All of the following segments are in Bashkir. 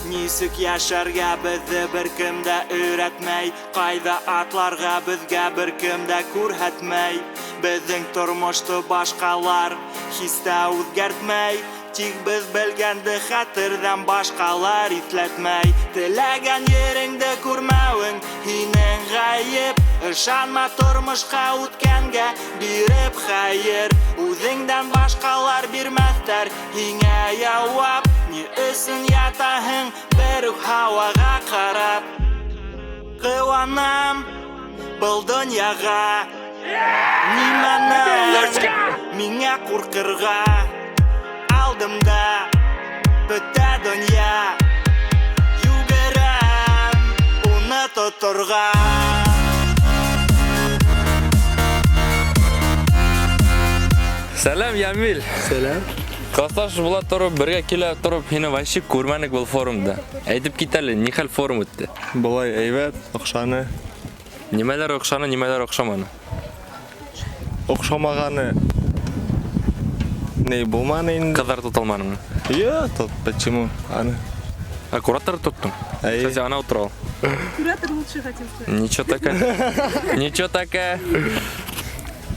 Нисек йәшәргә беҙҙе бер кем дә өйрәтмәй, ҡайҙа атларға беҙгә бер кем дә күрһәтмәй. Беҙҙең тормошто башҡалар һис тә үҙгәртмәй, тик беҙ белгәнде хәтерҙән башҡалар иҫләтмәй. Теләгән ереңде күрмәүең һинең ғәйеп, ышанма тормошҡа үткәнгә биреп хәйер. Үҙеңдән башҡалар бирмәҫтәр һиңә яуап, ни өсөн ятаһың бер үк һауаға ҡарап. Ҡыуанам был донъяға, нимәнән миңә ҡурҡырға? Алдымда бөтә донъя, йүгерәм уны тоторға. Сәләм, Ямил. Сәләм. Классташ була тороп, бергә килә тороп, һине вообще күрмәнек был форумда. Әйтеп кит әле, ни хәл форум үтте? Былай әйбәт, оҡшаны. Нимәләр оҡшаны, нимәләр оҡшаманы? Оҡшамағаны ни булманы инде. Ҡыҙҙар тота алманыңмы? Юҡ, тот, почему? Аны. А куратор тоттоң? Әйе. Кстати, ана утыра ул. Куратор лучше хотел сказать. Ничего такая. Ничего такая.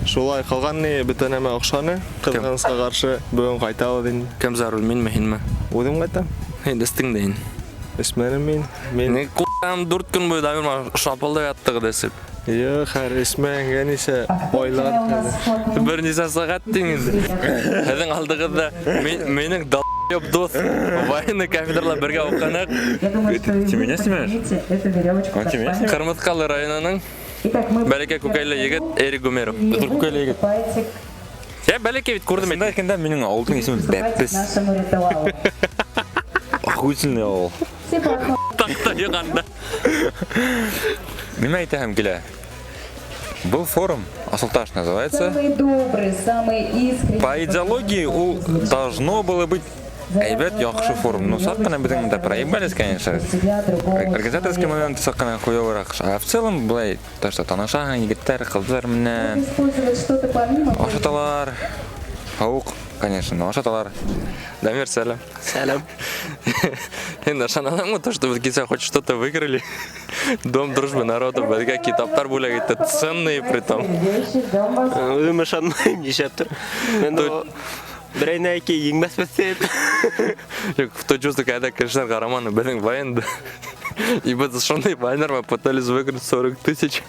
Шулай ҡалған ни бөтә нәмә оҡшаны. Ҡыҙғанысҡа ҡаршы бөгөн ҡайтабыҙ инде. Кем за руль, минме, һинме? Үҙем ҡайтам. Инде эстең дә инде. Эсмәнем мин. Мин Ни ҡуям 4 көн буйы Дамир менән шапылдап яттыҡ десеп. Юҡ, хәҙер эсмәгәнгә нисә айлар хәҙер. Бер нисә сәғәт тиң инде. Һеҙҙең алдығыҙҙа минең долбоеб дуҫ военный кафедрала бергә уҡыныҡ. Я думаю, что Ты меня снимаешь? видите эту веревочку А, ты меня пошла. Ҡырмыҫҡалы районының Итак, мы бәләкәй күкәйле егет Эрик Гумеров. Бөтөр күкәйле егет. приступаете к, Я бәләкәй бит күрҙем Шунда әйткәндә минең ауылдың исеме приступаете к Бәпес. нашему ритуалу. Охуительный ауыл. Все по Таҡта йығанда. Нимә әйтәһем килә? Был форум Асылташ называется. Самые добрые, самые искренние. По идеологии ул должно было быть әйбәт яҡшы форум. Ну, саҡ ҡына беҙҙең мында проебались, конечно. Себя, другого Организаторский человека. момент саҡ ҡына хуёвыраҡ. А в целом, былай, то, что танышаһың, егеттәр, ҡыҙҙар менән Использовать что-то помимо. ашаталар. Һыуыҡ, конечно, но ашаталар. Дамир, сәләм. Сәләм. Һин ышанаһыңмы, то, что беҙ кисә хоть что-то выиграли? Дом дружбы народов беҙгә китаптар бүләк итте, ценные притом. Вещи, ждем вас. Үҙем ышанмайым нишләптер. Мин берәйне ике еңмәҫбеҙ тип. Юҡ, в то чувство, когда кешеләр ҡараманы беҙҙең вайнды. И беҙ шундай вайнер мы пытались выиграть 40 тысяч.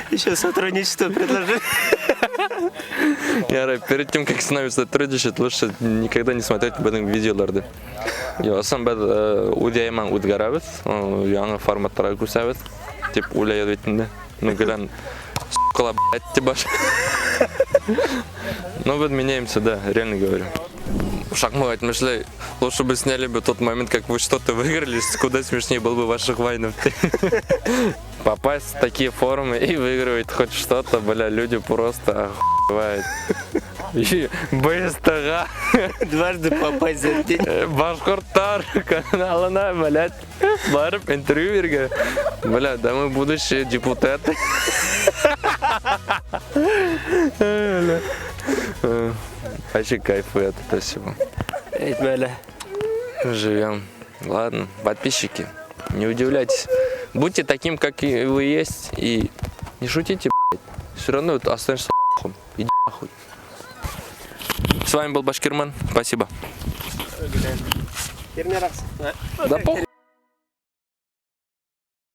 Еще сотрудничество предложили. Ярай, перед тем, как с нами сотрудничать, лучше никогда не смотреть беҙҙең видеоларҙы. Юҡһа беҙ үҙ яйы менән үҙгәрәбеҙ, яңы форматтарға күсәбеҙ, тип уйлайбыҙ бит инде. Ну, гелән, сука, блядь, тип баш. Ну, беҙ меняемся, да, реально говорю. Шакмак әйтмешләй, лучше бы сняли бы тот момент, как вы что-то выиграли, куда смешнее был бы ваших вайнов. Попасть в такие форумы и выигрывать хоть что-то, бля, люди просто охуевают. И БСТГ, Дважды попасть за день. Башҡорттар каналына, блядь, барып интервью бирергә. Бля, да мы будущие депутаты. Бля. Вообще кайфую от этого всего. Әйтмә әле. Живем. Ладно, подписчики, не удивляйтесь. Будьте таким, как и вы есть, и не шутите, блядь. Все равно вот останешься лохом. Иди нахуй. С вами был Башкирман. Спасибо. Да похуй.